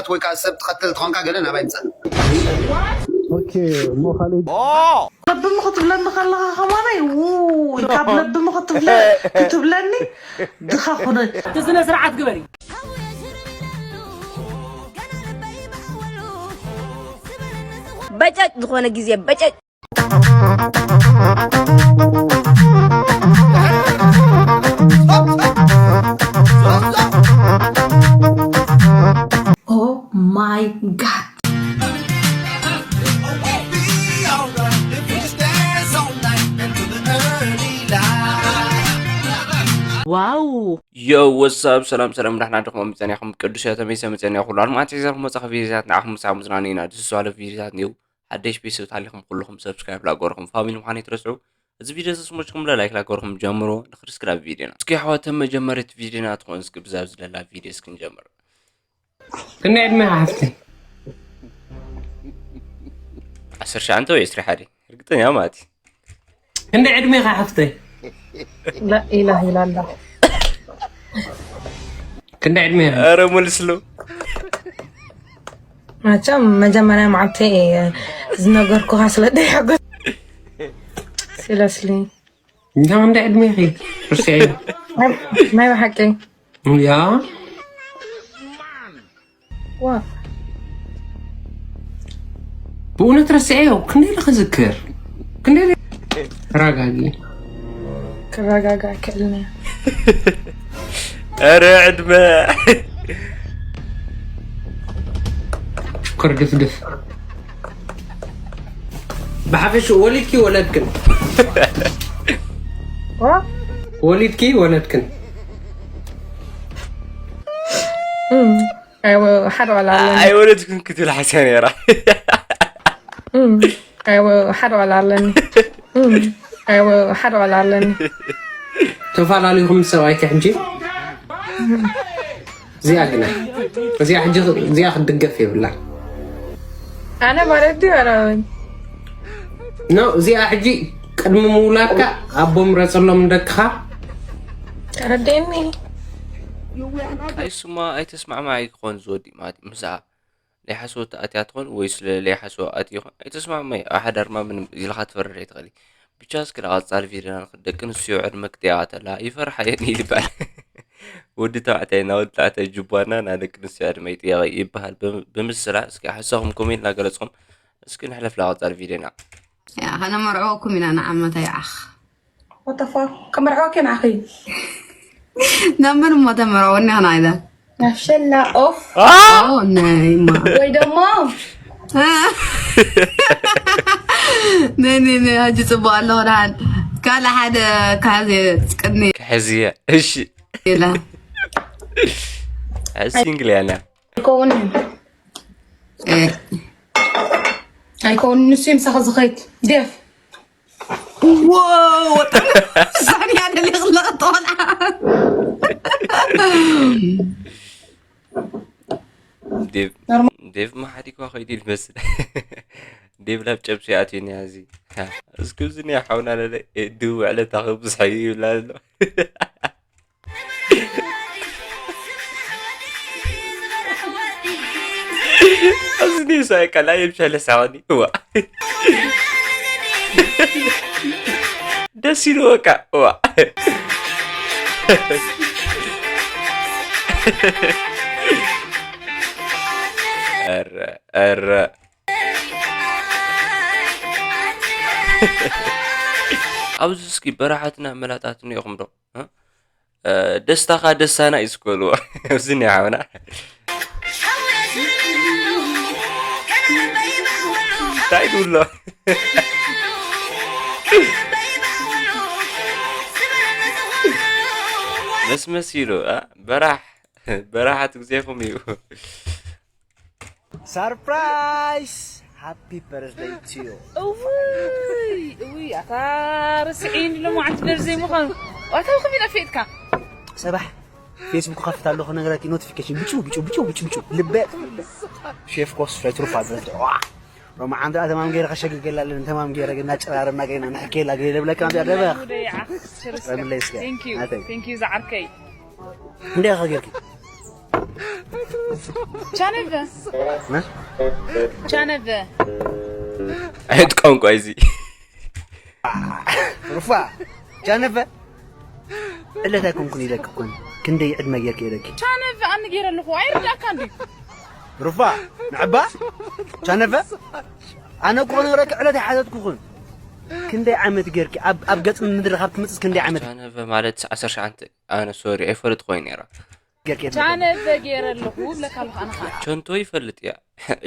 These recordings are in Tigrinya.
ወይ ከዓ ሰብ ትቐትል ትኾንካ ገለ ናባይ ምጻእ። ኦኬ እሞ ካልእ ለብሚ ክትብለኒ ከለኻ ከማነይ ውይ ካብ ለብሚ ክትብለ ክትብለኒ ድኻ ኩነ እቲ ስነ ስርዓት ግበሪ። በጨጭ ዝኾነ ግዜ በጨጭ Oh my god. ዋው ዮ ወሳብ ሰላም ሰላም ዳሕና ድኹም መፀኒኹም ቅዱስ ያተመይሰ መፀኒያ ኩሉ ኣድማጭ ሒዘርኩም መፃኸ ቪዲዮታት ንዓኹም ምሳዕ ምዝናነ ኢና ድስሱ ኣለፍ ቪዲዮታት እንዲሁ ሓደሽ ቤተሰብ ታሊኹም ኩልኹም ሰብስክራይብ ላገርኹም ፋሚሊ ምዃን ይትረስዑ። እዚ ቪዲዮ ተስሞችኩም ላይክ ላገርኹም ጀምሮ ንክርስክራብ ቪዲዮና እስኪ ኣሕዋተ መጀመሪት ቪዲዮና ትኾን እስኪ ብዛብ ዝደላ ቪዲዮ እስኪ ንጀምር። ክንደይ ዕድሜኻ ሓፍተይ? ዓሰርተ ሸዓንተ ወይ ዕስራ ሓደ ርግጠኛ ማለት እዩ። ክንደይ ዕድሜኻ ሓፍተይ? لا إله إلا الله. ክንደይ ዕድሜኻ? ኧረ መልስሉ። መቸም መጀመርያ መዓልቲ ዝነገርኩኻ ስለ ደይሓጎስ ሲለስሊ እንታ ክንደይ ዕድሜኺ? ርስዐ ናይ ብሓቂ ያ ዋ ብእውነት ረስዐዮ። ክንደይ ኢለ ክዝክር? ክንደይ ኢለ- ተረጋጊ። ክረጋጋእ ክእልን እየ። ኧረ ዕድመ ክርድፍድፍ። ብሓፈሽ ወሊድኪ ወለድክን? ዋ ወሊድኪ ወለድክን? እም፣ ኣይወ- ሓደ ቆልዓ ኣለኒ። ኣይወለድክን ክትብል ሓስያ ነይራ። እም፣ ኣይወ- ሓደ ቆልዓ ኣለኒ። እም፣ ኣይወ- ሓደ ቆልዓ ኣለኒ። ተፈላለኹም ምስ ሰብኣይኪ ሕጂ? እዚኣ ግና እዚኣ ሕጂ እዚኣ ክትድገፍ የብላ። ኣነ ማለት ድዩ ኣረ ኖ እዚኣ ሕጂ ቅድሚ ምውላድካ ኣቦ ምረፀሎም ንደቅኻ። ተረድእኒ። ኣይሱማ ኣይተስማዕማዕ ክኾን ዝወዲ ማለት ምስኣ ለይሓስቦ ተኣትያ ትኾን ወይስ ለይሓስቦ ኣትዩ ይኾን ኣይተስማዕማዕ ኣብ ሓዳርማ ምንም ኢልኻ ትፈርድ ኣይትኽእል። ብቻ እስኪ ናብ ቀጻሊ ቪድዮና ንኽድ ደቂ ኣንስትዮ ዕድመ ክትያዋ ተላ ይፈርሓ የን ይልባል። ወዲ ተባዕታይ እና ወዲ ተባዕታይ ጅባና ና ደቂ ኣንስትዮ ዕድመ ይጥየቐ ይበሃል። ብምስላ እስኪ ሓሳኹም ኮሜንት እናገለጽኹም እስኪ ንሕለፍ ናብ ቀጻሊ ቪድዮና። ከነመርዕወኩም ኢና ንዓመታ ይዓኽ What the fuck? ከመርዕወኪ ንዓኺ። ናብ መን እሞ ተመርዕወኒ ኸና ኢለ ናብ ሸላ ኦፍ። ነይማ ወይ ደሞ ነይ ነይ ነይ ሕጂ ፅቡቅ ኣለኹ ደሓን ካልእ ሓደ ካዜ ቅድሚ ክሕዝየ እሺ ኢለ ሲንግል ያለ ኣይከውንን እ፣ ኣይከውንን ንሱ እዩ ምሳኺ ዝኸይድ ዴፍ ዋው ሳንያ ደሊቕ ለቕጦላ ዴቭ ዴቭ መሓዲኳ ኸይዱ ይመስል። ዴቭ ላብ ጨብሲ ኣትዩኒ ያዚ እስኪ እዚ ናይ ሓውና ለለ ድው ዕለታ ክብዝሐ ይብላ ኣሎ። እዚ ኔሳ ቀላ የምሻለ ሳወኒ እዋ ደስ ኢሉ በቃ እዋ ኧረ ኧረ ኣብዚ እስኪ በረሓትና መላጣት እኒኦኹም ዶ እ? እ፣ ደስታኻ ደስታና እዩ ዝኮልዎ ኣብዚ ናይ ሓውና እንታይ ትብሎ መስመስ ኢሉ እ? በራሕ በራሓት ግዜኹም እዩ Surprise! Happy birthday to you. እውይ እውይ ኣታ ርስዒኒ ሎማዓንቲ በርዘይ ምዃኑ ዋታ ብኸመይ ጠፊእትካ ሰባሕ ፌስቡክ ከፍት ኣለኹ ነገራት ኖቲፊኬሽን ብጩ ብጩ ብጩ ብጩ ብጩ ልበ ሼፍ ኮስ ፍሬ ትሩፋ ብረትደ ዋ ሮማ ዓንዳ ተማም ገይረ ከሸግገላ ለን ተማም ገይረ ግና ጭራርና ገይና ንሕኬላ ገይረ ለብለካ ደበኽ ረምለይ እስከ Thank you ዝዓርከይ እንደ ኸገርኪ ቻነቨ ቻነቨ። ኣይት ቋንቋ እዚ። ሩፋ ቻነፈ ዕለት ኣይኮንኩን ኢለኪ እኮ። ክንደይ ዕድመ ጌርኪ ኢለኪ። ቻነቨ ኣነ ገይረ ኣለኹ። ኣይርዳእካ እንዲ። ሩፋ ንዕባ ቻነፈ ኣነ እኮ ነግረኪ ዕለት ኣይሓተትኩኹን። ክንደይ ዓመት ጌርኪ ኣብ ኣብ ገጽ ምድሪ ካብ ትመጽስ ክንደይ ዓመት ቻነቨ ማለት ዓሰርተ ሸዓተ። ኣነ ሶሪ ኣይፈልጥ ኮይኑ ነራ። ጌርኪ? ቻነቨ ገይረ ኣለኹ ብለካ ኣለኹ ኣነ ኸዓ። ቸንቶ ይፈልጥ እያ።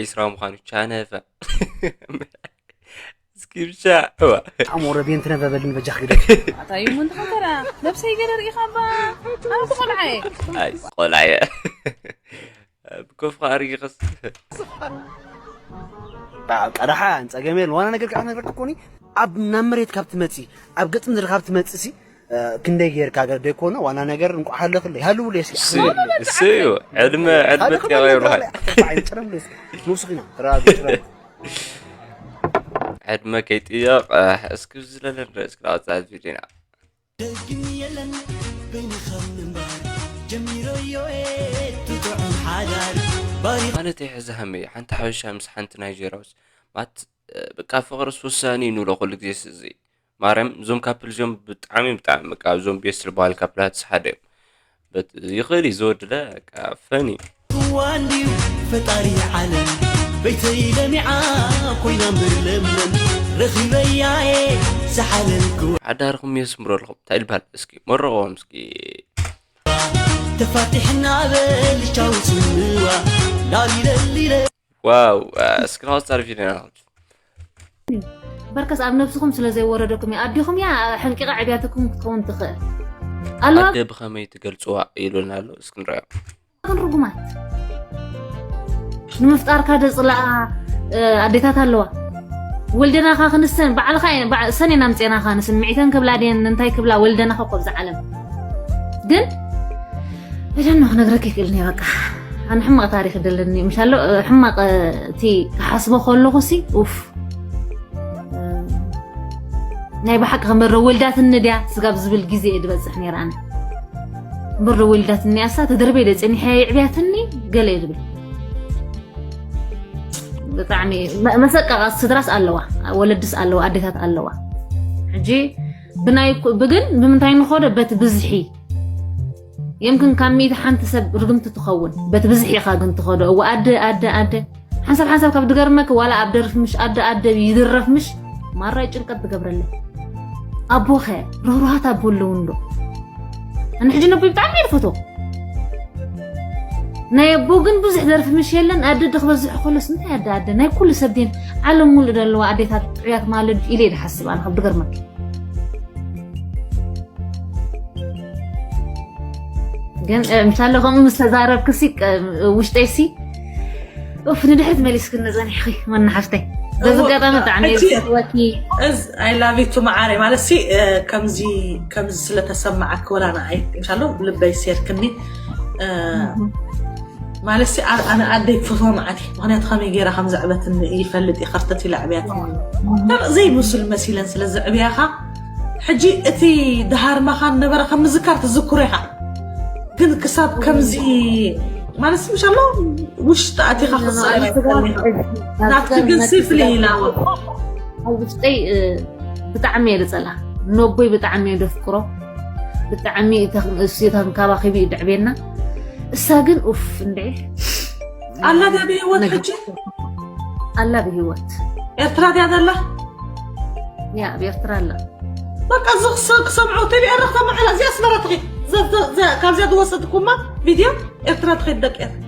ዒስራ ምዃኑ ቻነቨ። እስኪ ብቻ እዋ። ኣሞረ ቤንት ነበበልን በጃ ክግደል። ኣታ እዩ ምን ተኸተራ ነብሰይ ገለ ርኢኻ እባ። ኣነ ቆልዓ እየ። ኣይ ቆልዓ እየ። ብኮፍካ ኣርጊኸስ። ቀዳሓ ጸገም የለን። ዋና ነገር ከዓ ነገር ትኮኒ ኣብ ናብ መሬት ካብ ትመጺ ኣብ ገጽ ምድሪ ካብ ትመጺ ሲ ክንደይ ጌርካ ገር ደይኮነ ዋና ነገር እንቋ ሃለክለይ ሃልውለይ እስኪ እሱ እዩ ዕድመ ዕድመ ጥያቄ ይብልሃል። ጨረምለይ እስኪ ንውስኺ ኢና ተራ ዕድመ ከይጥየቕ እስኪ ዝለለ ንርኢ እስኪ ላወፃ ቪዲዮና። ደግም የለን በይንኻ ምንባር ጀሚረዮ እየ ትጥዑም ሓዳር ባሪ ማለት ይሕዚ ሃመይ ሓንቲ ሓበሻ ምስ ሓንቲ ናይጀርያውስ ማት በቃ ፍቅርስ ውሳኔ እዩ ንብሎ ኩሉ ግዜ እዚ ማርያም እዞም ካፕል እዚኦም ብጣዕሚ ብጣዕሚ በቃ እዞም ቤስት ዝበሃል ካፕላት ሓደ እዮም። በት- ይኽእል እዩ ዝወድለ በቃ ፈን እዩ። ክዋ እንድዩ ፈጣሪ ዓለም በይተይ ለሚዓ ኮይና እምበር ለምለም ረኺበያ እየ ዝሓለልክዋ ሓዳርኩም የስምረልኩም እንታይ ይበሃል እስኪ መረቆም እስኪ። ተፋቲሕና በልቻው ስምዋ ላሊለሊለ ዋው እስኪ ናወፃ ቪዲዮ ናኸል በርከስ ኣብ ነብስኹም ስለ ዘይወረደኩም እያ ኣዲኹም እያ ሕንቂቓ ዕብያትኩም ክትከውን ትኽእል ኣለዋ ኣደ ብኸመይ ትገልፅዋ ይብለና ኣሎ እስኪ ንሪኦ። ግን ርጉማት ንምፍጣርካ ደፅላ ኣዴታት ኣለዋ ወልደናኻ ክንሰን ባዕልኻ እየን- ባዕ- ሰን እየን ኣምፅኤናኻ ንስምዒተን ክብላ ድየን እንታይ ክብላ ወልደናኻ እኮ ብዛ ዓለም ግን እደኖ ክነግረክ ይክእልን እየ በቃ ኣነ ሕማቕ ታሪክ ደለኒ ምሻሎ ሕማቕ እቲ ክሓስቦ ከለኹ ሲ ኡፍ ናይ ብሓቂ ከመረ ወልዳትኒ ድያ ስጋብ ዝብል ግዜ እየ ዝበፅሕ ነይረ ኣነ እምበር ዶ ወልዳትኒ ኣሳ ተደርበይ ደ ፀኒሐ ይዕብያትኒ ገለ እየ ዝብል ብጣዕሚ መ- መሰቀቓ ስድራስ ኣለዋ ወለድስ ኣለዋ ኣዴታት ኣለዋ ሕጂ ብናይ ኩ- ብግን ብምንታይ ንኸዶ በቲ ብዝሒ የምክን ካብ ሚእቲ ሓንቲ ሰብ ርግምቲ ትኸውን በቲ ብዝሒ ኢኻ ግን ትኸዶ እወ ኣደ ኣደ ኣደ ሓንሳብ ሓንሳብ ካብ ድገርመክ ዋላ ኣብ ደርፊ ምሽ ኣደ ኣደ ይድረፍ ምሽ ማራይ ጭንቀት ትገብረለይ ኣቦኸ ርህሩሃት ኣቦ ኣለዉ እንዶ ኣነ ሕጂ ነቦይ ብጣዕሚ እየ ዝፈትዎ ናይ ኣቦ ግን ብዙሕ ደርፊ ምሽ የለን ኣደ ደ ክበዝሕ ከሎስ እንታይ ኣደ ኣደ ናይ ኩሉ ሰብ ድን ዓለም ሙሉእ ዘለዋ ኣዴታት ጥዑያት ማለት ኢለ እየ ዝሓስብ ኣነ ካብ ድገርመክ ግን ምሳለ ከምኡ ምስ ተዛረብክሲ ውሽጠይሲ ኡፍ ንድሕሪት መሊስክኒ ጸኒሕኺ ወና ሓፍተይ በዚ ኣጋጣሚ ብጣዕሚ እየ ዝፈትወኪ እዝ ኣይላቪቱ መዓረይ ማለት ሲ ከምዚ ከምዚ ስለተሰማዓክ ወላ ንዓይ ምሻሎ ልበይ ሴርክኒ ማለት ሲ ኣነ ኣደይ ክፈትዋ መዓት ምክንያቱ ከመይ ገይራ ከም ዘዕበትኒ ይፈልጥ ይኸርተት ኢላ ዕብያትኒ ዘይምስል መሲለን ስለ ዘዕብያኻ ሕጂ እቲ ድሃርማኻ ነበረ ከም ምዝካር ትዝክሮ ኢኻ ግን ክሳብ ከምዚ ማለት ምሻሎ ውሽጢ ኣቲኻ ክፅዕር ናትኪ ግን ሲፍሊ ኢላ ኣብ ውሽጠይ ብጣዕሚ እየ ዝፀላ ነቦይ ብጣዕሚ እየ ደፍቅሮ ብጣዕሚ እሱ ተንካባኺቡ እዩ ድዕቤና እሳ ግን ኡፍ እንደ ኣላ ድያ ብህይወት ሕጂ ኣላ ብህይወት ኤርትራ ድያ ዘላ ያ ኣብ ኤርትራ ኣላ በቃ እዚ ክሰ- ክሰምዑ ተቢዐ ረክተማ ዕላ እዚኣ ኣስመራ ትኸ ካብዚኣ ዝወሰድኩማ ቪድዮ ኤርትራ ትኸይድ ደቂ ኤርትራ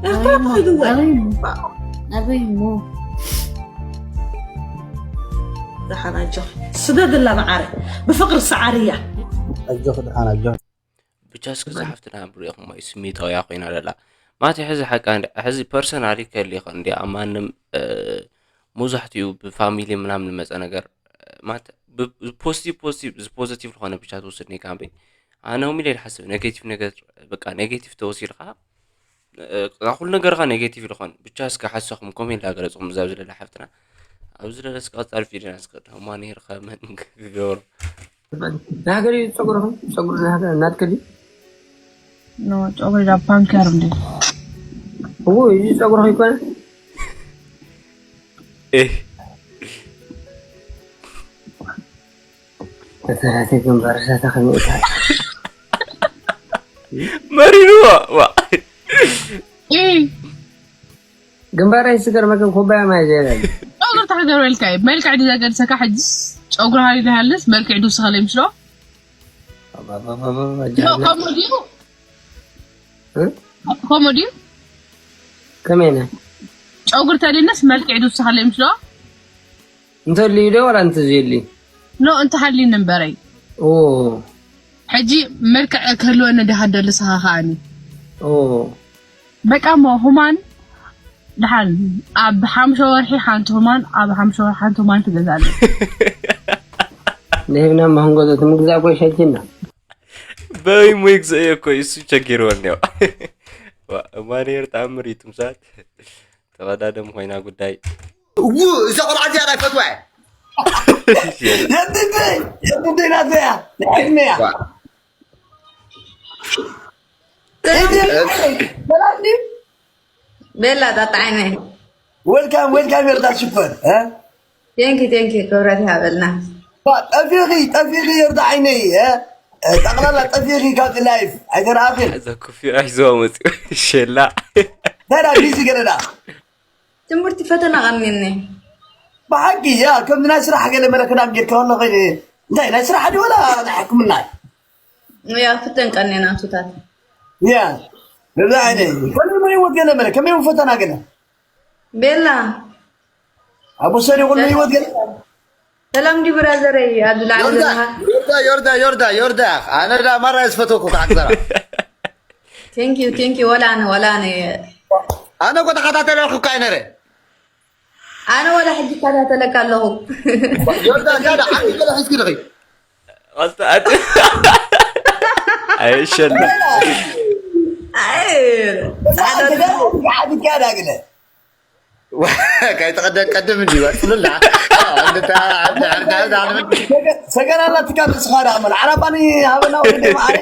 ኤርትራ ትኸይድ እወ ኣበይ እሞ? ኣበይ እሞ ደሓን ኣጆኺ ስደድላ መዓረ ብፍቅሪ ሰዓርያ ኣጆኺ ደሓን ኣጆኺ ብቻ እስኪ እዛ ሓፍትና ብሪኢኹም ወይ ስሜታውያ ኮይና ደላ ማለት ሕዚ ሓቂ ሕዚ ፐርሰናሊ ከሊኸ እንዲ ኣብ ማንም መብዛሕትኡ ብፋሚሊ ምናምን ዝመፀ ነገር ማለት ፖዚቲቭ ፖዚቲቭ እዚ ፖዚቲቭ ዝኾነ ብቻ ትወስድ ኔ ካምበይ ኣነ ሆም ኢለ ይሓስብ ኔጌቲቭ ነገር በቃ ኔጌቲቭ ተወሲድካ ኩሉ ነገርካ ኔጌቲቭ ዝኾን ብቻ እስከ ሓሳኹም ኮሜንት ዳገለፅኹም እዛ ዝለለ ሓፍትና ኣብዚ ለለ እስከ ቀፃል ቪድዮና እስከ ዳማ ነይርካ መን ክገብሮ ናይ ሃገር እዩ ፀጉርኹም ፀጉር ናይ ሃገር ናትከ ድዩ ኖ፣ ጨጉሪ ዳ ፓንክ ያርም ድዩ? እዎ፣ እዚ ጸጉሪ ከይኮነ እህ ተፈራተ ግንባር ሳታ ከመይ ኢልካ መሪርዎ ዋ ግንባረይ ስገርመክን ኩባያ ማይ ዘይበል ጨጉሪ ተሓገር በልካ እዩ። መልክዕ ድዩ ዘገድሰካ? ሕጅስ ጨጉሪ ሃሪ ድሃልስ መልክዕ ድውስኸለ ይምስሎ? ከምኡ ድዩ? ከምኡ ድዩ? ከመይ ነ ጨጉሪ ተልነስ መልክዕ ድውስኸለ ይምስሎ? እንተልዩ ዶ ዋላ እንተዘየልዩ ኖ እንተሃልዩኒ እምበረይ። ኦ ሕጂ መልክዕ ክህልወኒ ድሃ ደልስኻ ከኣኒ ኦ በቃ እሞ ሁማን ድሓን ኣብ ሓምሸ ወርሒ ሓንቲ ሁማን ኣብ ሓምሸ ወርሒ ሓንቲ ሁማን ትገዛለ። ንህብና ማህንጎዞ ትምግዛእ ኮይ ሸልኪና በይ ሙይ ግዘእዮ እኮ እሱ ቸጊርወኒ ዋ እማኔር ተኣምር እዩ ትምሳት ተቐዳደም ኮይና ጉዳይ ው እዛ ቆልዓ እዚኣ ናይ ፈትዋ እየ የብበይ የብበይ ናተያ ንዕድመያ ዋ ሰላም ድዩ? ቤላ ጣጣዓይነ ወልካም ወልካም የርዳ ሽፈር እ? ቴንኪ ቴንኪ ክብረት ይሃበልና ባ- ጠፊኺ ጠፊኺ የርዳ ዓይነይ እ? ጠቕላላ ጠፊኺ ካብቲ ላይፍ ኣይተረኣኽን እዛ ኮፊ ሒዝዋ መፅኡ ሸላ ተዳ ቢዚ ገለዳ ትምህርቲ ፈተና ቀኒኒ ብሓቂ ያ ከምዚ ናይ ስራሕ ገለ መለክዳም ጌርካ ከሎ እንታይ ናይ ስራሕ ድዩ ወላ ናይ ሕክምና እዩ ያ ፍተን ቀኒና ቱታት ያ እዛ ዓይነይ ከመይ ህይወት ገለ መለ ከመይ ፈተና ገለ ቤላ ኣብ ወሰደ ኩሉ ህይወት ገለ ሰላም ዲ ብራዘረይ ኣብዚ ላዕሊ ዮርዳ ዘለኻ ዮርዳ ዮርዳ ዮርዳ ዮርዳ ኣነ ዳ ማራ ዝፈተኩ ካዕክሰራ ቴንክ ዩ ቴንክ ዩ ወላ ኣነ ወላ ኣነ ኣነ እኮ ተኸታተለኩ እኮ ኣይነረ ኣነ ወላ ሕጂ ይከታተለካ ኣለኹ ዮርዳ ዛዳ ዓቢ ገለ ሒዝኪ ድኺ ኣይሸላ ኣይ ዓዲ ዳግለ ከይተቐደ ቀድም እንዲ ይወፅሉላ ሰገናላ ትካል ስኻ ዳ መል ዓራባኒ ሃበና ወደ ማዓረ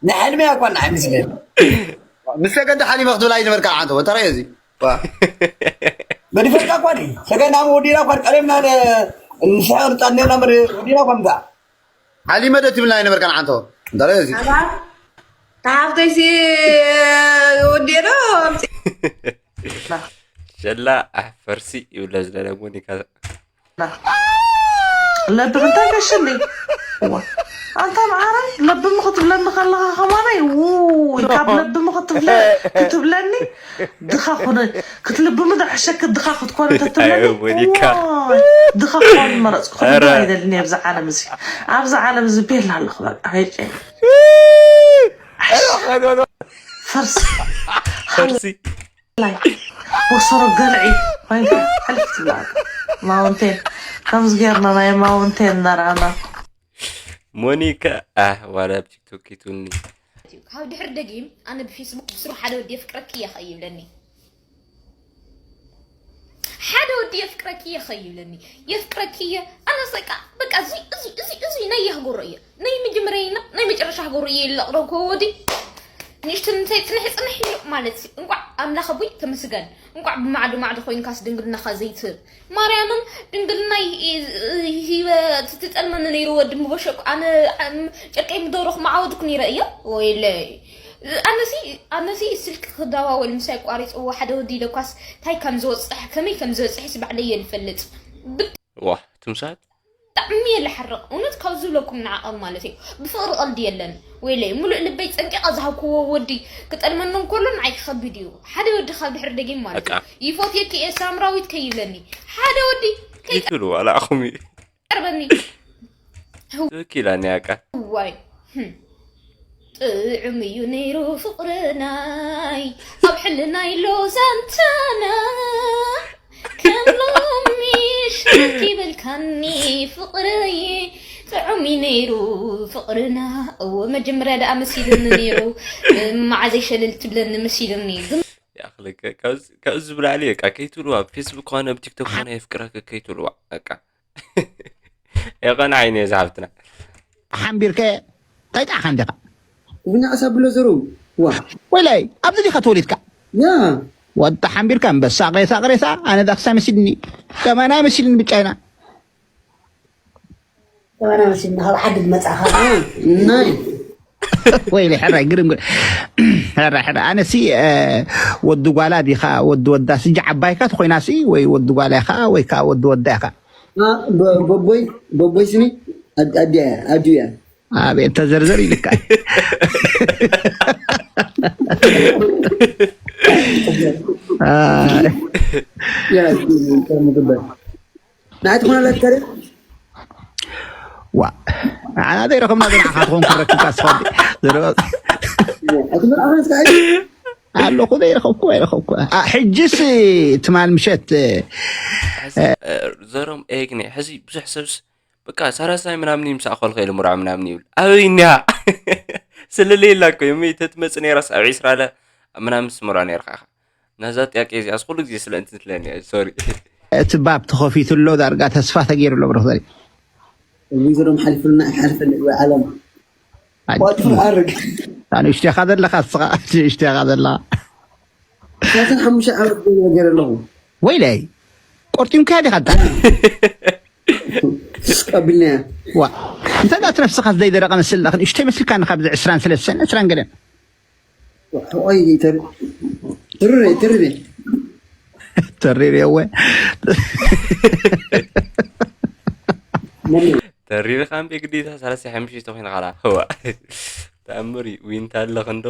ንሕልሚ ያኳን ኣይምስልን ምስ ሰገን ደሓን ይመኽትብላ ይነበርካ ዓንተ ወተራ እዚ በዲፈካ ኳን ሰገና ወዲና ኳን ቀሌምና ንስሕር ጣኔና ወዲና ኳን ምታ ሓሊመ ዶ ትብልና ይነበርካ ንዓንተ እንተረ እዚ ኣባ ተሓፍተይሲ ወዲኤ ዶ ሸላ ኣሕፈርሲ ይብለ ዝለለ ሞኒካ ለብም እንታይ ገሽኒ እዋ ኣንታ መዓረ ለብም ክትብለኒ ከለኻ ከማነይ ውይ ካብ ለብም ክትብለ ክትብለኒ ድኻ ኩነ ክትልብም ዶ ሕሸክ ድኻ ክትኮነ ተትብለኒ ኣይ፣ ሞኒካ። ዋይ፣ ድኻ ክኾን መረፅኩ ኧረ። ክድብም ኣይደልን ኣብዚ ዓለም እዚ ኣብዚ ዓለም እዚ ቤላ ኣለኹ በቃ ሄጨ ፈርሲ ፈርሲ ላይ ወሰሮ ገልዒ ኮይንካ ሕልፍ ትብላ ማውንቴን ከምዚ ጌርና ናይ ማውንቴን እናረኣና ሞኒካ ኣህ ዋላ ኣብ ቲክቶክ ይትውኒ ካብ ድሕሪ ደጊም ኣነ ብፌስቡክ ብስሩ ሓደ ወዲ የፍቅረኪ እየ ከ ይብለኒ ሓደ ወዲ የፍቅረኪ እየ ከ ይብለኒ የፍቅረኪ እየ ኣነስ በቃ በቃ እዚ እዚ እዚ እዚ ናይ የህጎሮ እየ ናይ መጀመርያና ናይ መጨረሻ ህጎሮ እየ ይለቕረው ከወዲ ንእሽቶ እንታይ ፅንሕ ፅንሕ ኢሉ ማለት እዩ እንቋዕ ኣምላኽ ኣቦይ ተመስገን እንቋዕ ብማዕዶ ማዕዶ ኮይንካስ ድንግልናኻ ዘይትህብ ማርያምን ድንግልናይ ሂበ ትጠልመኒ ነይሩ ወዲ ምበሸኩ ኣነ ጨርቀይ ምደረኹ መዓወድኩ ነይረ እየ ወይለይ ኣነሲ ኣነሲ ስልክ ክዳዋወል ምሳይ ቋሪፅዎ ሓደ ወዲ ኢለኳስ እንታይ ከም ዝበፅሕ ከመይ ከም ዝበፅሕስ ባዕለይ እየ ዝፈልጥ ዋ ትምሳት ብጣዕሚ እየ ልሓርቕ እውነት ካብ ዝብለኩም ንዓቐብ ማለት እዩ ብፍቕሪ ቐልዲ የለን ወይለይ ሙሉእ ልበይ ፀንቂቐ ዝሃብክዎ ወዲ ክጠልመኒ እንከሎ ንዓይ ክኸብድ እዩ ሓደ ወዲ ካብ ድሕሪ ደጊም ማለት እዩ ይፎትየኪ እየ ሳምራዊት ከይብለኒ ሓደ ወዲ ይትሉ ዋላ ኣኹም እዩ ቀርበኒ ትክኪላኒ ኣቃ ዋይ ጥዑም እዩ ነይሩ ፍቕርናይ ኣብ ሕልናይ ሎ ዘንተና ከም ሎሚ ሽክ ይበልካኒ ፍቕረይ ጥዑም እዩ ነይሩ ፍቕርና እዎ መጀመርያ ደኣ መሲልኒ ነይሩ መዓዘይ ሸለል ትብለኒ መሲልኒ ግን ይኣኽለካ ካብዚ ብላዕሊ በቃ ከይትብሉ ኣብ ፌስቡክ ኮነ ኣብ ቲክቶክ ኮነ የፍቅረክ ከይትብልዋ በቃ የቐን ዓይነ ዝሓፍትና ሓንቢርከ ጠይጣኻ እንዲኻ ብናዕሳ ብሎ ዘረው ዋ ወይላይ ኣብዚ ዲኻ ተወሊድካ? ያ ወዲ ሓምቢርካ ኣንበሳ ቅሬታ ቅሬታ ኣነ ዳክሳ መሲልኒ። ከማና መሲልኒ ብጫይና። ከማና መሲልኒ ካብ ዓዲ ዝመጻኻ። ናይ ወይለ ሕራይ ግርም ግር- ሕራይ ሕራይ ኣነሲ ወዲ ጓላ ዲኻ ወዲ ወዳ ስጃ ዓባይካ ተኮይናሲ ወይ ወዲ ጓላ ኢኻ ወይ ከዓ ወዲ ወዳ ኢኻ። ቦቦይ ቦቦይ ስኒ ኣድያ ኣድያ ኣቤት ተዘርዘር ይልካ። ያ ምግበር ናይ ትኾነለት ከደ ዋ ኣና ዘይረኸብና ዝንዓኻ ትኾን ክረክብካ ስኸ ኣትምርዓኻ ስካ ኣለኹ ዘይረኸብኩ ኣይረኸብኩ። ሕጅስ ትማል ምሸት ዘሮም ኤግኒ ሕዚ ብዙሕ ሰብስ በቃ ሳራሳይ ምናምን ይምሳእ ከልከ ኢሉ ምርዖ ምናምን ይብል ኣበይ እኒያ ስለለየላ እኮ የመይ ተትመፅእ ነይራስ ኣብ ዒስራ ለ ምናምን ስምርዖ ነይርካ ኢኻ ነዛ ጥያቄ እዚኣስ ኩሉ ግዜ ስለ እንትን ትለኒ እያ ሶሪ እቲ ባብ ተኸፊቱ ኣሎ ዳርጋ ተስፋ ተገይሩ ኣሎ ብረኽበሪ እዚኦም ሓሊፉልና ኣይሓልፈን እዩ ዓለም ቆጥሩ ኣርግ ንእሽተኻ ዘለኻ እስኻ ንእሽተኻ ዘለኻ ሰላሳን ሓሙሽተ ዓመት ገይረ ኣለኹ ወይለይ ቆርጢምካ ዲኻ ዳ ቀቢልናያ ዋ እንተ ዳት ነፍስኻ ዘይደረቐ መስል ንእሽተይ መስልካ ንካብዚ ዕስራን ሰለስተን ዕስራን ገለን ኦይ ትርሬ ትርሬ ተሪር የወ ተሪርካ እምበይ ግዴታ ሰላሳ ሓሙሽተ ኮይንካ ላ ህዋ ተኣምር እዩ ዊንታ ኣለኽ እንዶ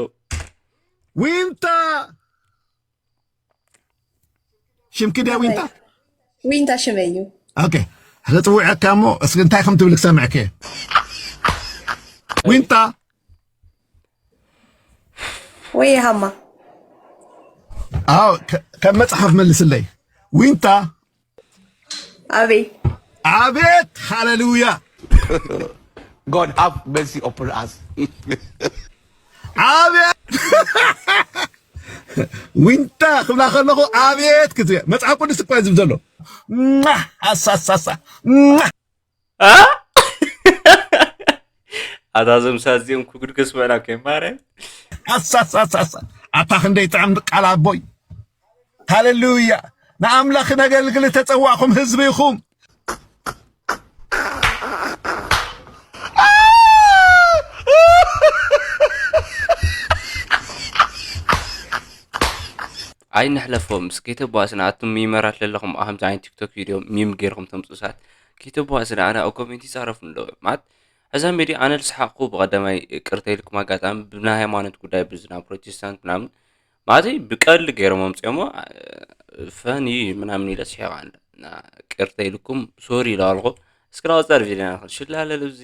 ዊንታ ሽምኪ ድያ ዊንታ ዊንታ ሽመይ እዩ ኦኬ ስለፅውዐካ እሞ እስኪ እንታይ ከም ትብል ክሰምዕክ ዊንታ ወይ ሃማ ኣዎ ከም መፅሓፍ መልስለይ ዊንታ ኣበይ ኣቤት ሃሌሉያ God have mercy upon us. ኣቤት ዊንታ ክብላ ከለኹ ኣቤት ክትብል መፅሓፍ ቅዱስ እኳ ዝብ ዘሎ ኣሳሳሳ ኣታ ዘምሳ እዚኦም ክጉድ ከስምዕና ከማረ ኣሳሳሳሳ ኣታ ክንደይ ጥዕም ቃል ኣቦይ ሃሌሉያ ንኣምላኽ ነገልግል ተፀዋዕኹም ህዝቢ ኢኹም ኣይንሕለፎም እስከ ተባስና ኣቱም ሚመራት ለለኹም ኣኸምዚ ዓይነት ቲክቶክ ቪድዮ ሚም ገይርኩም ተምፅኡ ሰባት ከይተባስና ኣነ ኣብ ኮሜንት ይፃረፉ ኣለዉ ማለት እዛ ሜድያ ኣነ ዝሰሓቕኩ ብቐዳማይ ቅርታ ኢልኩም ኣጋጣሚ ብናይ ሃይማኖት ጉዳይ ብዝና ፕሮቴስታንት ምናምን ማለተይ ብቀልዲ ገይሮም ኣምፅኦሞ ፈኒ ምናምን ኢለ ስሒቐ ኣለ ቅርታ ኢልኩም ሶሪ ኢለ ኣልኩ እስኪ ናወፃ ቪድዮና ሽላለለ እዚ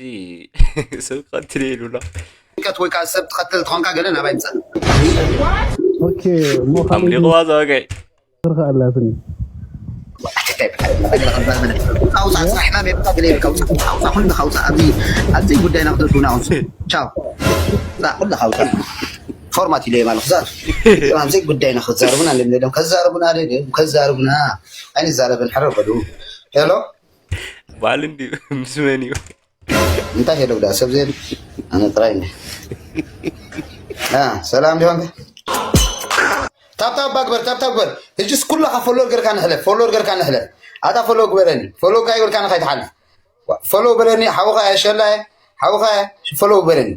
ሰብ ቀትል ኢሉና ጭንቀት ወይ ከዓ ሰብ ትኸተል ትኾንካ ገለ ናባይ ምፃእ ኦኬ እሞ ኣምሊቕዋ ዘወገይ ክኣላትኒ ውፃ ውፃ ስራሕና ሜብካ ገለ ኢልካ ውፃ ውፃ ውፃ ኩልኻ ውፃ ኣብዚ ኣብዚ ጉዳይና ክተትውና ውፅ ቻው ውፃ ኩልኻ ውፃ ፎርማት ኢለ ማለት ክዛር ኣብዚ ጉዳይና ክዛረቡና እንደሚደም ከዛረቡና ደደም ከዛረቡና ኣይንዛረብን ሕረ በሉ ሄሎ ባል እንዲ ምስ መን እዩ እንታይ ሄሎ ዳ ሰብ ዘየለ ኣነ ጥራይ እኒ ሰላም ዲሆን ታብታብ ባግበር ታብታብ ግበር ህጅስ ኩላኻ ፎሎር ገርካ ንሕለፍ ፎሎር ገርካ ንሕለፍ ኣታ ፎሎ ግበረኒ ፎሎ ካይበልካ ንካይትሓልፍ ፎሎ በለኒ ሓውኻ ሸላ ሓውኻ ፎሎ በለኒ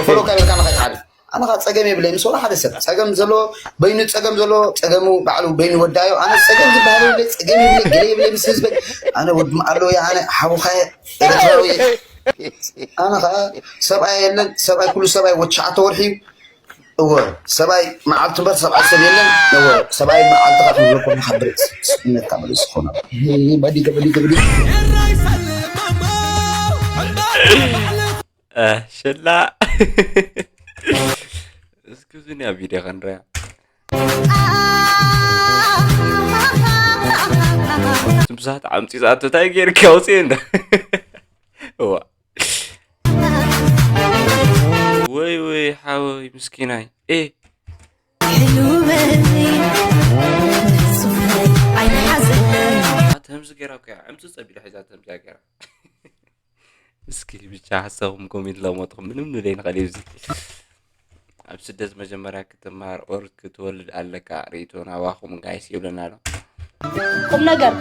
ፎሎ ካይበልካ ንካይትሓልፍ ኣነ ኸዓ ፀገም የብለይ ምስ ወላ ሓደ ሰብ ፀገም ዘለዎ በይኑ ፀገም ዘለዎ ፀገሙ ባዕሉ በይኑ ወዳዮ ኣነ ፀገም ዝበሃል የብለይ ፀገም የብለይ ገለ የብለይ ምስ ህዝበይ ኣነ ወዲ መዓሎ እየ ኣነ ሓውኻ እየ ኤርትራዊ እየ ኣነ ኸዓ ሰብኣይ የለን ሰብኣይ ኩሉ ሰብኣይ ወዲ ሸዓተ ወርሒ እዩ እወ ሰብኣይ መዓልቲ እምበር ሰብኣይ ሰብ የለን እወ ሰብኣይ መዓልትኻ ክንብለኩም ንሓብር ስነትካ መልስ ዝኾነ በዲገ በዲገ በዲገ ሽላ እስኪ እዚን ኣብ ቪድዮ ክንሪያ ብዙሓት ዓምፂ ዝኣቶ እንታይ ገይርካ ኣውፅእ እንዳ እዋ ወይ ወይ ሓወይ ምስኪናይ ኤ ተምዚ ገይራ እኮ እያ ዕምፂ ፀቢሉ ሒዛ ተምዚያ ገይራ እስኪ ብቻ ሓሳብኩም ኮሜንት ለሞጥኹም ምንም ንደይ ንኸእል እዚ ኣብ ስደት መጀመርያ ክትማር ኦር ክትወልድ ኣለካ? ርእይቶ ናባኹም ጋይስ ይብለና ኣሎ። ቁም ነገር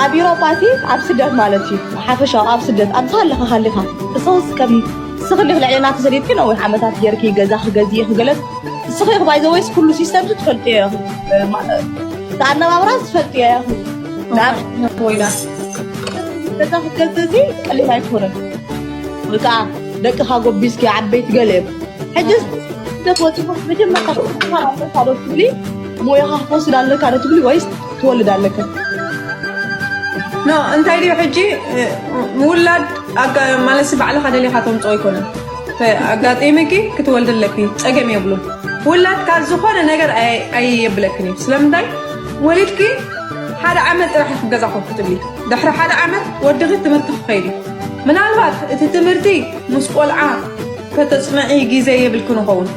ኣብ ኢሮፓ ሲ ኣብ ስደት ማለት እዩ ሓፈሻዊ ኣብ ስደት ኣብቲ ሃለኻ ሃሊኻ እሰውስ ከም ስኽልኽ ልዕሊ ናቲ ሰዲድኪ ነዊሕ ዓመታት ጌርኪ ገዛ ክገዝኢ ክገለጽ ስኺ ባይዘወይስ ኩሉ ሲስተም ትፈልጥዮ ኣነባብራ ትፈልጥዮ ወይላ ገዛ ክትገዝእ ቀሊል ኣይኮነን። ወይ ከዓ ደቅኻ ጎቢዝኪ ዓበይቲ ገለ እዮም ሕጂ ስደት ወፂኹ መጀመርታ ዶ ትብሊ ሞያኻ ክትወስድ ኣለካ ዶ ትብሊ ወይስ ትወልድ ኣለካ? ኖ እንታይ ድዩ ሕጂ ምውላድ ማለት ባዕልኻ ደሊኻ ተምፅኦ ኣይኮነን። ኣጋጢምኪ ክትወልድ ኣለኪ ፀገም የብሉን። ውላድ ካብ ዝኾነ ነገር ኣየብለክን እዩ። ስለምንታይ ወሊድኪ ሓደ ዓመት ጥራሕ ኢኺ ገዛ ኮፍ ክትብሊ፣ ድሕሪ ሓደ ዓመት ወድኺ ትምህርቲ ክኸይድ እዩ። ምናልባት እቲ ትምህርቲ ምስ ቆልዓ ከተፅንዒ ግዜ የብልክን ይኸውን።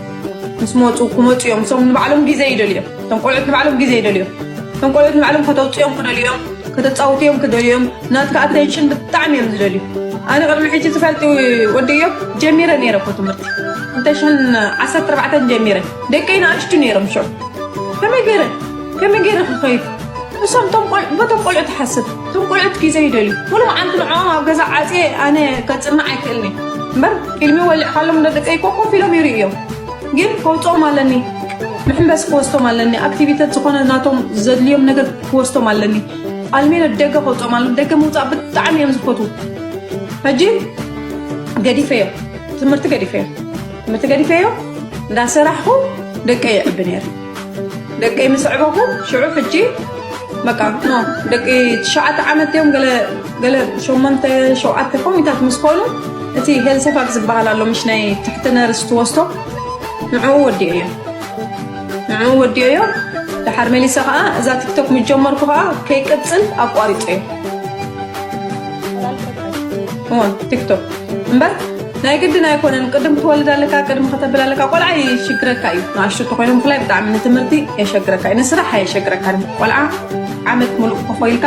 ምስ መፁ ክመፁ እዮም። እሶም ንባዕሎም ግዜ ይደልዮም። እቶም ቆልዑት ንባዕሎም ግዜ ይደልዮም። እቶም ቆልዑት ንባዕሎም ከተውፅኦም ክደልዮም፣ ከተፃውትዮም ክደልዮም። ናትካ ኣቴንሽን ብጣዕሚ እዮም ዝደልዩ። ኣነ ቅድሚ ሕጂ ዝፈልጥ ወዲ እዮም ጀሚረ ነይረ እኮ ትምህርቲ ክልተ ሽሕን ዓሰርተ ኣርባዕተን ጀሚረ። ደቀይ ንኣሽቱ ነይሮም ሽዑ ከመይ ገይረ ከመይ ገይረ ክኸይድ እሶም በቶም ቆልዑ ትሓስብ። እቶም ቆልዑት ግዜ ይደልዩ። ሙሉ መዓልቲ ንዕኦም ኣብ ገዛ ዓፅየ ኣነ ከፅናዕ ኣይክእልኒ እምበር ፊልሚ ወሊዕካሎም እንዶ ደቀይ እኮ ኮፍ ኢሎም ይርእዮም። ግን ከውፅኦም ኣለኒ። መሐንበሲ ክወስዶም ኣለኒ። ኣክቲቪተት ዝኾነ ናቶም ዘድልዮም ነገር ክወስዶም ኣለኒ። ኣልሜ ንደገ ከውፅኦም ኣለኒ። ደገ ምውፃእ ብጣዕሚ እዮም ዝፈትዉ። ሕጂ ገዲፈዮ። ትምህርቲ ገዲፈዮ። ትምህርቲ ገዲፈዮ። እንዳሰራሕኹ ደቀይ የዕቢ ነይረ። ደቀይ ምስ ኣዕበኹ ሽዑ ሕጂ በቃ ኖ ደቂ ትሽዓተ ዓመት እዮም ገለ ገለ ሸሞንተ ሸውዓተ ከምኡታት ምስ ኮኑ እቲ ሄልሰፋክ ዝበሃል ኣሎ ምሽ ናይ ትሕቲ ነርስ ትወስዶ ንዕኡ ወዲኦዮ ንዕኡ ወዲኦዮ። ደሓር መሊሰ ከዓ እዛ ቲክቶክ ምስ ጀመርኩ ከዓ ከይቅፅል ኣቋሪፀዮ። እወ ቲክቶክ እምበር ናይ ግድን ኣይኮነን። ቅድም ክትወልድ ኣለካ፣ ቅድም ከተብል ኣለካ። ቆልዓ ይሽግረካ እዩ። ንኣሽቱ ተኮይኖም ብፍላይ ብጣዕሚ ንትምህርቲ የሸግረካ እዩ፣ ንስራሕ ኣየሸግረካን እዩ። ቆልዓ ዓመት ሙሉእ ኮፍ ኢልካ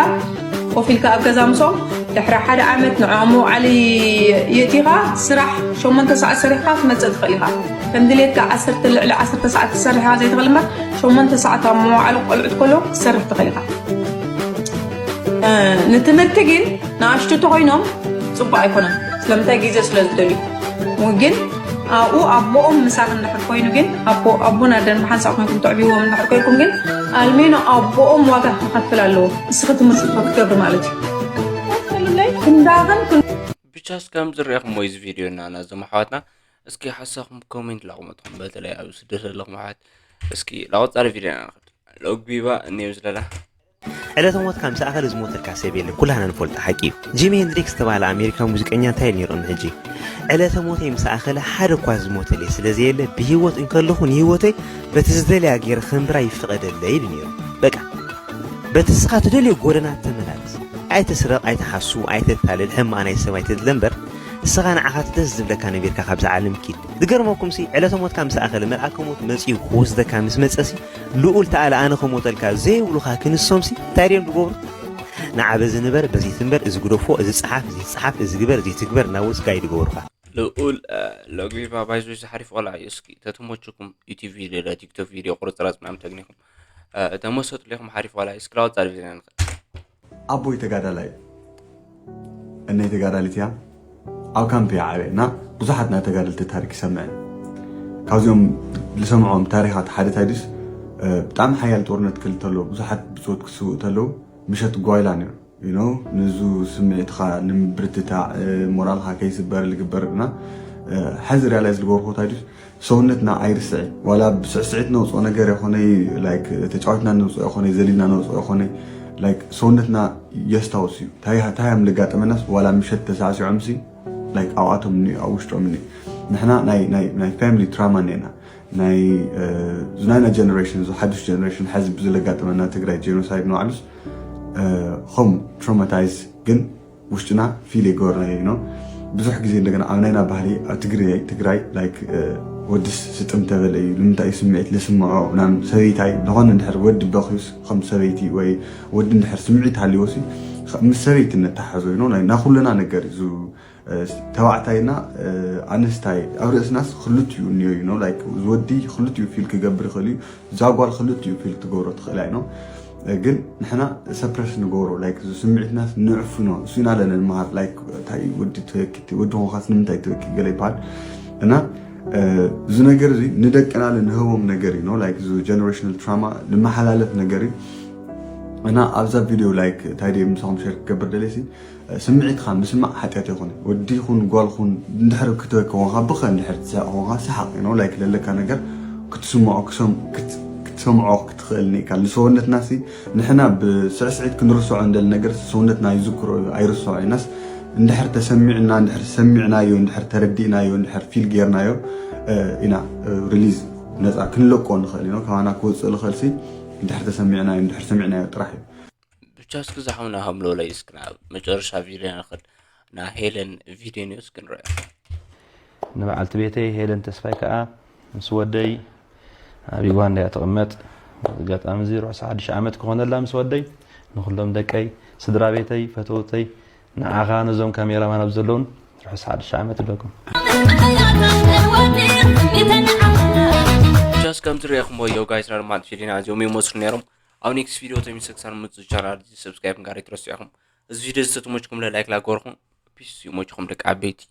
ኮፍ ኢልካ ኣብ ገዛ ምስኦም ድሕሪ ሓደ ዓመት ንዕኦም መውዓሊ የእቲኻ ስራሕ ሸሞንተ ሰዓት ሰሪሕካ ክትመፅእ ትኽእል ኢኻ። ከም ድሌትካ ዓሰርተ ልዕሊ ዓሰርተ ሰዓት ክትሰርሕ ኢኻ ዘይትኽእል እምበር ሸሞንተ ሰዓት ኣብ መዋዕለ ቆልዑት ከለዉ ክትሰርሕ ትኽእል ኢኻ። እ፣ ንትምህርቲ ግን ንኣሽቱ ተኾይኖም ፅቡቅ ኣይኮነን። ስለምንታይ ግዜ ስለ ዝደልዩ ግን ኣብኡ ኣቦኦም ምሳኽ እንድሕር ኮይኑ ግን ኣቦ ኣቦን ኣደን ብሓንሳእ ኮይንኩም ተዕብይዎም እንድሕር ኮይንኩም ግን ኣልሜኖ ኣቦኦም ዋጋ ክኸፍል ኣለዎ። ንስኺ ትምህርቲ ክትገብሪ ማለት እዩ። ክንዳኽን ብቻስ ከም ዝረእኹም ወይ እዚ ቪድዮ እና ናዞም ኣሕዋትና እስኪ ሓሳኹም ኮሜንት ላቕመጥኹም በተለይ ኣብ ስደት ዘለኹም ኣሕዋት እስኪ ላቆፃሪ ቪድዮ ኢና ንኸድ ሎግቢባ እኒዮም ዝለላ ዕለተ ሞትካ ምስ ኣኸለ ዝሞተልካ ሰብ የለን፣ ኩላህና ንፈልጦ ሓቂ እዩ። ጂሚ ሄንድሪክስ ዝተባህለ ኣሜሪካዊ ሙዚቀኛ እንታይ ኢሉ ነይሩ ቅድሚ ሕጂ? ዕለተ ሞተይ ምስ ኣኸለ ሓደ እኳ ዝሞተለይ ስለ ዘየለ ብህይወት እንከለኹ ንህይወተይ በቲ ዝደለያ ገይረ ከንብራ ይፍቐደለይ ኢሉ ነይሩ። በቃ በቲ ንስኻ ትደልዮ ጎደና ተመላለስ። ኣይትስረቕ፣ ኣይትሓሱ፣ ኣይተታልል፣ ሕማቕ ናይ ሰብ ኣይተድለ እምበር ንስኻ ንዓኻ እቲ ደስ ዝብለካ ነቢርካ ካብዛ ዓለም ኪድ። ዝገርመኩምሲ ዕለተ ሞትካ ምስ ኣኸለ መልኣከ ሞት መጺኡ ክወስደካ ምስ መጸሲ ልኡል ተኣለ ኣነ ክሞተልካ ዘይብሉኻ ክንሶምሲ እንታይ ድዮም ዝገብሩ? ንዓ በዚ ንበር በዚ ትንበር እዚ ግደፎ እዚ ጸሓፍ እዚ ጸሓፍ እዚ ግበር እዚ ትግበር እናበሉ ስጋይ ዝገብሩኻ። ልኡል ሎግቢባ ባይዞ እዚ ሓሪፍ ቆልዓ እዩ። እስኪ ተተመችኩም ዩቲብ ቪድዮ ዳ ቲክቶክ ቪድዮ ቁርፅራፅ ምናምን ተግኒኹም ተመሰጡ ሌኹም ሓሪፍ ቆልዓ እዩ። እስኪ ላወፃ ቪድዮ ንኽእል ኣቦይ ተጋዳላይ እነይ ተጋዳሊት እያ። ኣብ ካምፕ እያ ዓብየ እና ብዙሓት ናይ ተጋደልቲ ታሪክ ይሰምዐ። ካብዚኦም ዝሰምዖም ታሪኻት ሓደ ታዲስ ብጣዕሚ ሓያል ጦርነት ክል ተሎ ብዙሓት ብፆት ክስውእ ተለው ምሸት ጓይላ ነይሩ። You know፣ ንዙ ስምዒትኻ ንምብርትታዕ ሞራልኻ ከይስበር ልግበር እና ሓዚ ሪያላይዝ ልገበርኩ ታዲስ ሰውነትና ኣይርስዕ ዋላ ብስዕስዒት ነውፅኦ ነገር ይኾነይ ላይክ ተጫዋትና ነውፅኦ ይኾነይ ዘሊልና ነውፅኦ ይኾነይ ላይክ ሰውነትና የስታውስ እዩ። ታይሃም ልጋጠመናስ ዋላ ምሸት ተሳዕሲዖም ሲ ላይክ ኣብኣቶም እኒ ኣብ ውሽጦም እኒ ንሕና ናይ ፋሚሊ ትራማ እኒና ናይ ዝናይና ጀነሬሽን እዚ ሓዱሽ ጀነሬሽን ሓዚ ብዝለጋጠመና ትግራይ ጄኖሳይድ ንባዕሉስ ከም ትራውማታይዝ ግን ውሽጥና ፊል የገበርናዮ ነው። ብዙሕ ግዜ እንደገና ኣብ ናይና ባህሊ ኣብ ትግራይ ትግራይ ላይክ ወድስ ስጥም ተበለ እዩ ንምንታይ እዩ ስምዒት ልስምዖ ምናምን ሰበይታይ ዝኾነ እንድሕር ወዲ በኽዩስ ከም ሰበይቲ ወይ ወዲ እንድሕር ስምዒት ሃልዎ ሲ ምስ ሰበይቲ ነተሓዞ ነው ናይ ናኩልና ነገር እዩ ተባዕታይና ኣንስታይ ኣብ ርእስናስ ክልቲኡ እኒኦ እዩ ነው like ወዲ ክልቲኡ ፊል ክገብር ይኽእል እዩ። እዛ ጓል ክልቲኡ ፊል ትገብሮ ትኽእል ኣይ ነው። ግን ንሕና ሰፕረስ ንገብሮ like ስምዒትናስ ንዕፍኖ እሱ ኢና ኣለና ንመሃር like እንታይ ወዲ ትበኪ ወዲ ኾንካስ ንምንታይ ትበኪ ገለ ይበሃል እና እዚ ነገር እዚ ንደቅና ንህቦም ነገር እዩ ነው like እዚ generational trauma ንመሓላለፍ ነገር እዩ። እና ኣብዛ ቪድዮ like እንታይ ድየ ምሳኹም ሸር ክገብር ደለሲ ስምዒትካ ምስማዕ ሓጢኣት ይኹን ወዲ ይኹን ጓል ኹን እንድሕር ክትበኪ ኾንካ ብኸ እንድሕር ትስሕቕ ኾንካ ሰሓቕ ነው like ለለካ ነገር ክትስምዖ ክትሰምዖ ክትኽእል ኒካ ንሰውነትና ሲ ንሕና ብስዕስዒት ክንርስዖ እንደል ነገር ሰውነትና ይዝክሮ እዩ ኣይርስዖ ኢናስ እንድሕር ተሰሚዕና እንድሕር ሰሚዕናዮ እንድሕር ተረዲእናዮ እንድሕር ፊል ጌርናዮ ኢና ሪሊዝ ነፃ ክንለቆ ንኽእል ኢና ካባና ክወፅእ ዝኽእል ሲ እንድሕር ተሰሚዕናዮ እንድሕር ሰሚዕናዮ ጥራሕ እዩ። ብቻ እስኪ ዝሓውና ከም ሎለይ እስኪ ናብ መጨረሻ ቪድዮ ንኽድ ናብ ሄለን ቪድዮ ኒውስ ክንሪኦ። ንበዓልቲ ቤተይ ሄለን ተስፋይ ከዓ ምስ ወደይ ኣብ ዩጋንዳ እያ ትቕመጥ። ኣጋጣሚ እዚ ርሑስ ሓድሽ ዓመት ክኾነላ ምስ ወደይ ንኩሎም ደቀይ፣ ስድራ ቤተይ፣ ፈተውተይ፣ ንዓኻ ነዞም ካሜራማን ኣብ ዘለውን ርሑስ ሓድሽ ዓመት ይብለኩም። ቻስ ከም ትሪእኹምዎ ዮ ጋይስ ና ድማ ፊሊና እዚኦም ይመስሉ ነይሮም። ኣብ ኔክስት ቪዲዮ ተሚሰ ክሳብ ምፅእ ቻናል ሰብስክራይብ ንጋር ይትረስዑ ኢኹም። እዚ ቪዲዮ ዝተመችኩም ለላይክ ላገርኹም ፒስ ይመችኹም ደቂ ዓበይቲ።